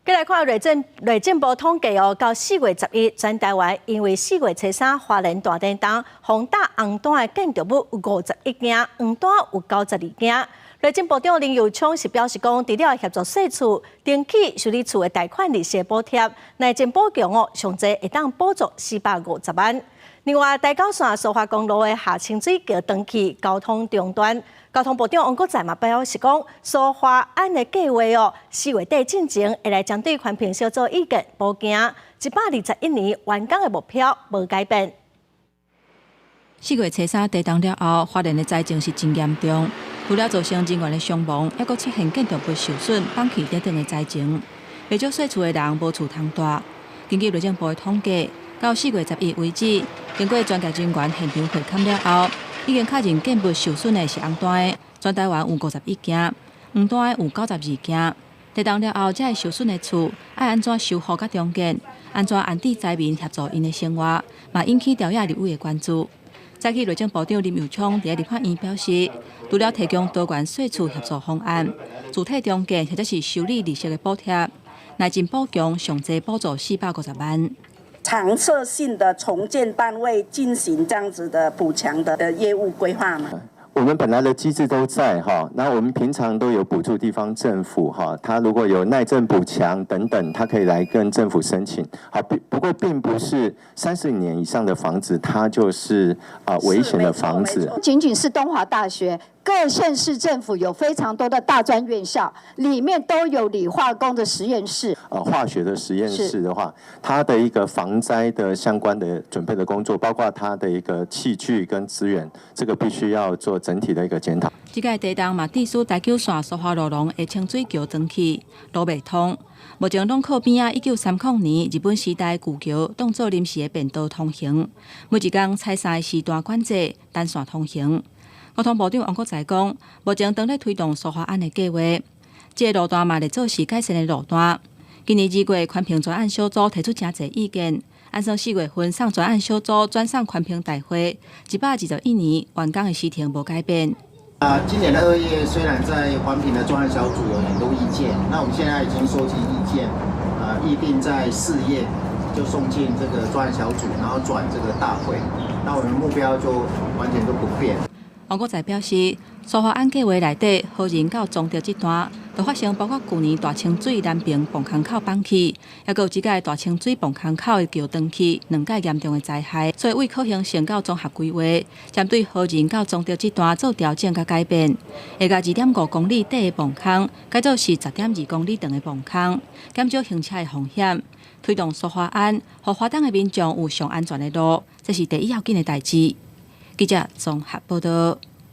繼來看內政部統計哦，到4月11，全台灣因為4月初三花蓮大地震予打紅單的建築物有51間，黃單有92間。內政部長林右昌是表示講，除了協助細厝重啟修理厝的貸款利息補貼，耐震補強哦，上濟會當補助450萬。另外，台九線蘇花公路的下清水橋斷去，交通中斷。交通部長王國材嘛表示講，蘇花案的計劃哦，4月底進前會來針對環評小組意見補件，121年完工的目標無改變。4月初三地動了後，花蓮的災情是真嚴重，除了造成人員的傷亡，猶閣出現建築物受損、崩去等等的災情。袂少細厝的人無厝通蹛。根據內政部的統計，到4月11為止，經過專業人員現場會勘了後，已經確認建物受損的是紅單的，全台灣有51間，黃單的有92間。地動了後，這个受損的厝愛按怎修復佮重建，按怎安置災民協助𪜶的生活，嘛引起朝野立委的關注。早起內政部長林右昌佇立法院表示，除了提供多元細厝協助方案、主體重建或者是修理利息的補貼，耐震補強上濟補助450萬。常設性的重建單位進行這樣子的補強的業務規劃嗎？我們本來的機制都在哈，那我們平常都有補助地方政府哈，他如果有耐震補強等等，他可以來跟政府申請。好，不過並不是30年以上的房子，它就是啊危險的房子。僅僅是東華大學，各縣市政府有非常多的大專院校，裡面都有理化工的實驗室。化學的實驗室的話，它的一個防災的相關的準備的工作，包括它的一個器具跟資源，這個必須要做整體的一個檢討。這個地動嘛，致使台九線蘇花路廊的清水橋斷去，路袂通。目前攏靠邊仔1930年日本時代舊橋當做臨時的便道通行，每一工採三個時段管制單線通行。交通部長王國材講，目前正咧推動蘇花案的計劃，這个路段嘛會做是改善的路段。今年2月，環評專案小組提出誠濟意見，按算4月份送專案小組轉送環評大會，121年完工的時程無改變。啊，今年的2月雖然在環評的專案小組有很多意見，那我們現在已經收集意見，啊，預定在4月就送進這個專案小組，然後轉這個大會，那我們目標就完全都不變。王國材表示，蘇花案計劃內底，和仁到彰德這段，就發生包括舊年大清水南平磅空口崩去，猶閣有這屆大清水磅空口的橋斷去，兩屆嚴重的災害，所以為可行性佮綜合規劃，針對和仁到彰德這段做調整佮改變，會共2.5公里短的磅空改做是10.2公里長的磅空，減少行車的風險，推動蘇花案，予花東的民眾有上安全的路，這是第一要緊的代誌。記者綜合報道。